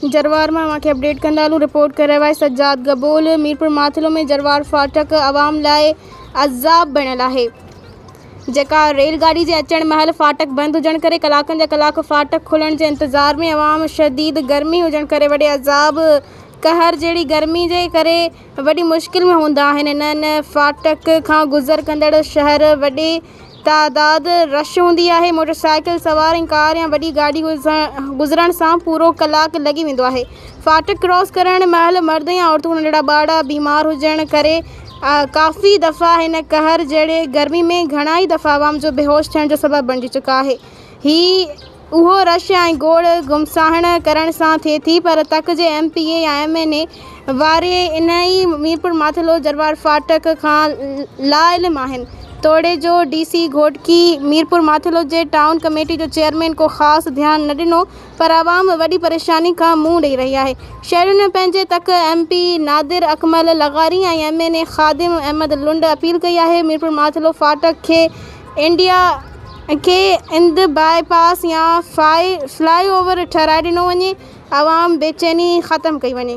جروار مان اوهان کي اپڊيٽ ڪندا هلون رپورٽ ڪري رهيو آهي سجاد گبول ميرپور ماٿيلو ۾ جروار ڦاٽڪ عوام لاء عذاب بڻيل آهي جيڪا ريل گاڏي جي اچڻ مهل ڦاٽڪ بند هجڻ ڪري ڪلاڪن جا ڪلاڪ ڦاٽڪ کلڻ جي انتظار ۾ عوام شديد گرمي هجڻ ڪري وڏي عذاب قهر جهڙي گرمي جي ڪري وڏي مشڪل ۾ هوندا آهن انهن ڦاٽڪ کان گذر ڪندڙ شهر وڏي تعداد رش هوندي آهي، موٽر سائيڪل سوار ۽ ڪار يا وڏي گاڏي گذرڻ سان پورو ڪلاڪ لڳي ويندو آهي. ڦاٽڪ ڪراس ڪرڻ مهل مرد يا عورتون ننڍڙا ٻارڙا بيمار هجڻ ڪري ڪافي دفعا هن قهر جهڙي گرمي ۾ گهڻا ئي دفعا عوام جو بيهوش ٿيڻ جو سبب بڻجي چڪا آهي. هي اهو رش ۽ گوڙ گهمساهڻ ڪرڻ سان ٿئي ٿي پر تڪ جي ايم پي اي يا ايم اين اي واري انهي ميرپور ماٿيلو جروار ڦاٽڪ کان لاعلم آهن توڙي جو ڊي سي گهوٽڪي ميرپور ماٿيلو جي ٽائون ڪميٽي جو چيئرمين ڪو خاص ڌيان نه ڏنو پر عوام وڏي پريشاني کان منهن ڏئي رهي آهي شهرين پنهنجي تڪ ايم پي نادر اڪمل لغاري ۽ M N A Khadim Ahmed Lund appeal ڪئي آهي ميرپور ماٿيلو ڦاٽڪ کي انڊيا کي اند باء پاس يا فلائي اوور ٺهرائي ڏنو وڃي، عوام بيچيني ختم ڪئي وڃي.